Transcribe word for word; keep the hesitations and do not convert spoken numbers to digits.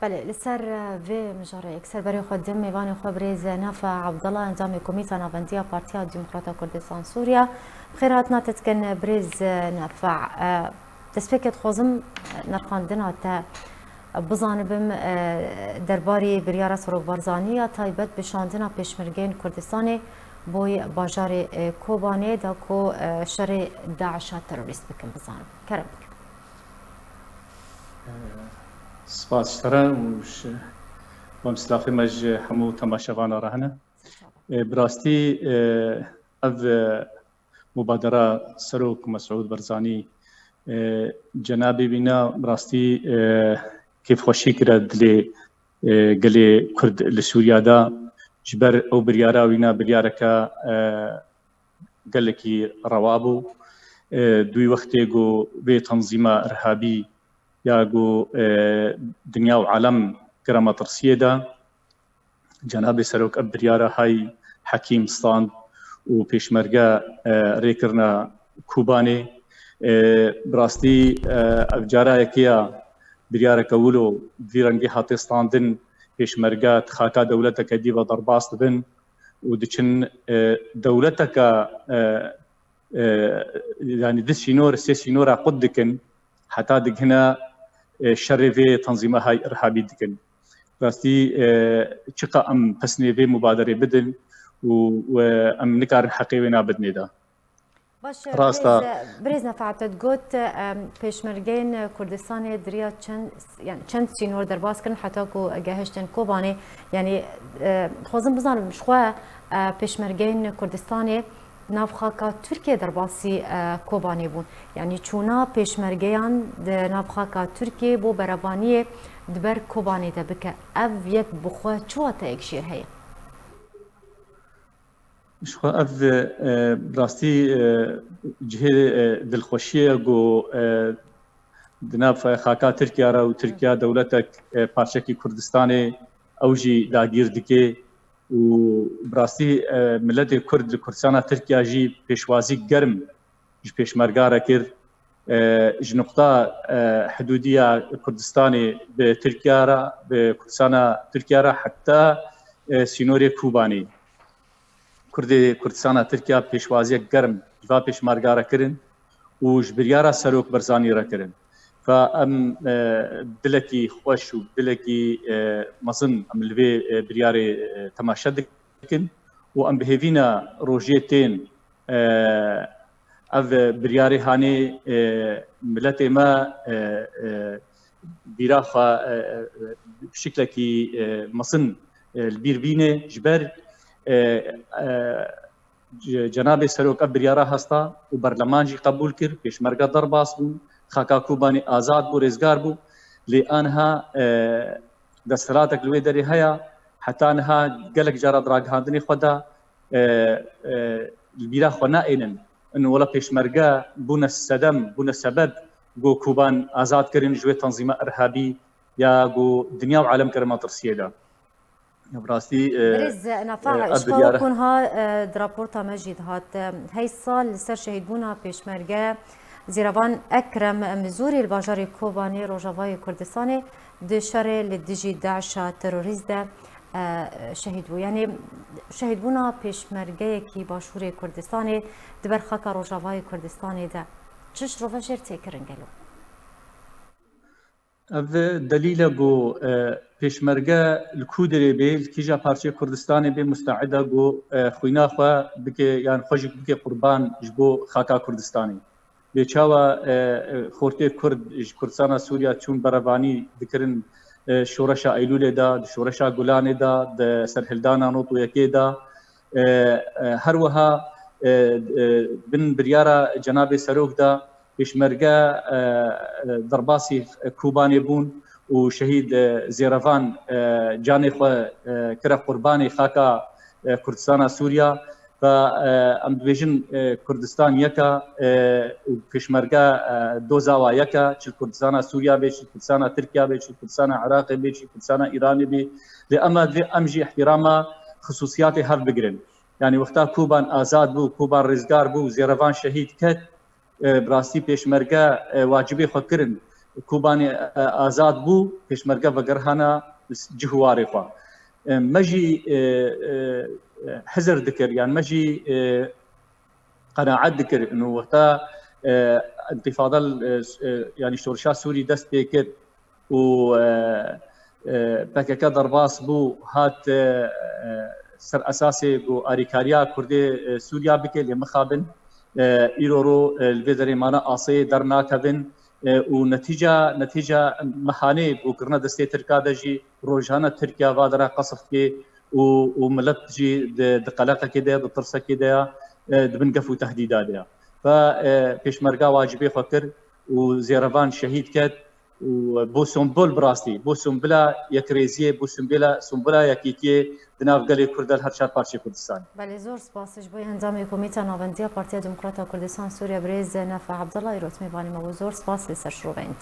Belê, li ser vê mijarê yekser berê xwe dim mêvanê xwe birêz Nafa Abdallah, endamê Komîta Navendiya Partiya Demokrata Kurdistan Sûriya. Bi xêr hatina te dikin birêz Nafa. Destpêkê dixwazim nerxandina te bizanibim, derbarê biryara Serok Barzanî ya taybet bi şandina pêşmergeyên Kurdistanê boy bajarê Kobanê da ku şerê DAIŞ'a terorîst bikin bizanibim. Kerem bikin. Spas ji te re û ji, û em silafê me ji hemû temaşevana re hene. E, bi rastî, e, ev, e, mubadera Serok Mesûd Barzanî, e, cenabê wîna bi rastî, e, kêfxweşî kire dilê, e, gelê Kurd li Sûriya de. Ji ber ew biryara wîna biryareke, e, gelekî rewa bû. E, di wî wextê ku vê tenzîma irhabî ya ku, e, dinya û alem kire metirsiyê de, cenabê serok ev biryara hay hekîm stand û pêşmerge, e, rêkirina Kobanê. E, bi rastî, e, ev cara yekê ya biryareke wilo vî rengî hate standin, pêşmerge di xaka dewleteke dî ve derbas dibin û diçin, e, dewleteke, e, e, yanî du sînor, sê sînora qut dikin, heta digihine, e, şerê vê tenzîma hay irhabî dikin. Rastî, e, çiqa em pesnê vê mubaderê bidin û, û em nikarin heqê wê nabidinê de. Baş e, Rast e. Birêz, birêz Nefat, te got, em, pêşmergeyên Kurdistanê diriya çend, yani çend sînor derbas kirin heta ku gehiştin Kobanê. Yani, e, dixwazim bizanim, ji xwe, e, pêşmergeyên Kurdistanê di nav xaka Tirkiyê derbasî, e, Kobanê bûn. Yani çûna pêşmergeyan di nav xaka Tirkiyê bo berevaniyê di ber Kobanê de bike. Ev yek bi xwe çi wateyek jêr heye? Ji xwe ev, e, bi rastî, e, cihê, e, dilxweşiyê ye ku, e, di nav xaka Tirkiya re û Tirkiya dewletek, e, parçekî Kurdistanê ew jî dagîr dike û bi rastî, e, miletê Kurd li Kurdistana Tirkiya jî pêşwazî germ ji pêşmerga re kir. E, ji nuqta, e, hidûdiya Kurdistanê bi Tirkiya re, bi Kurdistana Tirkiya re heta, e, sînorê Kobanê. Kurdê Kurdistana Tirkiya pêşwaziyek germ ji va pêşmerga re kirin û ji biryara Serok Barzanî re kirin. Fa em, e, dilekî xweş û dilekî, e, mezin em li vê, e, biryarê, e, temaşe dikin û em bi hêvî ne rojê tên, e, ev biryarê hanê, e, miletê me, e, e, bîra xwe, e, e, şiklekî, e, mezin, e, li bîr bîne, ji ber, e, e, ce-, cenabê serok ev biryara hesta û berleman jî qebûl kir, pêşmerge derbas bûn, xaka Kobanê azad bû, rêzgar bû. Lê aniha, e, desthilatek li wê derê heye, heta niha gelek cara di ragihandinê xwe de, e, e, li bîra xwe naênin. In wela pêşmerge bûne sedem, bûne sebeb ku Koban azad kirin ji wê tenzîma irhabî ya ku dinya û alem kire metirsiyê de. Ya bi rastî, e, Birêz Nafa, e, ev ji xwe biryara wekû niha, e, di raporta me jî dihat. E, hey sal li ser şehîdbûna pêşmerge Zêrevan Ekrem Mizûrî li bajarê Kobanê Rojavayê Kurdistanê di şerê li dijî DAIŞ'a terorîst de, e, şehîd bû. Yanî şehîdbûna pêşmergeyekî Başûrê Kurdistanê di ber xaka Rojavayê Kurdistanê de çi şirove jêr tê kirin gelo? Ev delîl e ku, e, pêşmerge li ku derê bê, li kîja parçeyê Kurdistanê bê, musteîd e ku, e, xwîna xwe bike, yan xwe jî bike qurban ji bo xaka Kurdistanê. Bê çawa, e, e, xortê Kurd ji Kurdistana Sûriya çûn berevanî dikirin, e, şoreşa Eylûlê de, di şoreşa Gulanê de, di serhildana nod û yekê de, e, e, her wiha, e, e, bin biryara cenabê serok de pêşmerge, e, e, derbasî Kobanê bûn û şehîd, e, Zêrevan, e, canê xwe, e, kire qurbanê xaka, e, Kurdistana Sûriya. Ve, e, em dibêjin, e, Kurdistan yek e, e, û pêşmerge, e, doza wa yek e, çi li Kurdistana Sûriya bê, çi li Kurdistana Tirkiya bê, çi li Kurdistana Iraqê bê, çi li Kurdistana Îranê bê. Lê em e, em jî îhtîrama xisûsiyatê hev bigirin. Yanî wexta Koban azad bû, Koban rêzgar bû, Zêrevan şehîd ket, e, bi rastî pêşmerge, e, wacibê xwe kirin. Kobanê, e, azad bû, pêşmerge vegerhana cih û warê xwe. E, me jî, e, e, hizir dikir, yan me jî, e, qenaet dikir. Û wexta, e, întîfada, e, s-, e, yanî şorişa Sûrî dest pê kir û, e, e, P K K derbas bû, hat, e, e, ser esasê ku arîkariya Kurdê, e, Sûriya bike, lê mixabin, e, îro ro, e, li vê derê mane asê dernakevin, e, û netîca, netîca mehanê ku kirine destê Tirka de jî rojane Tirkiya va dera qesf dike û, û milet jî di, di qeleqekê de, di tirsekê de ya, e, di bin gef û tehdîda de ya. Fe, e, pêşmerga wacibê xwe kir û zêrevan şehîd ket û bo sembol bi rastî, bo sembola yekrêziyê, bo sembola, sembola yekîtiyê di nav gelê Kurd de li her çar parçeyê Kurdistanê. Belê, zor spas ji bo encamê Komîta Navendiya Partiya Demokrata Kurdistan Sûriye birêz Nefa Abdullah îrot mêvanê me bû. Zor spas lê ser şiroveyên.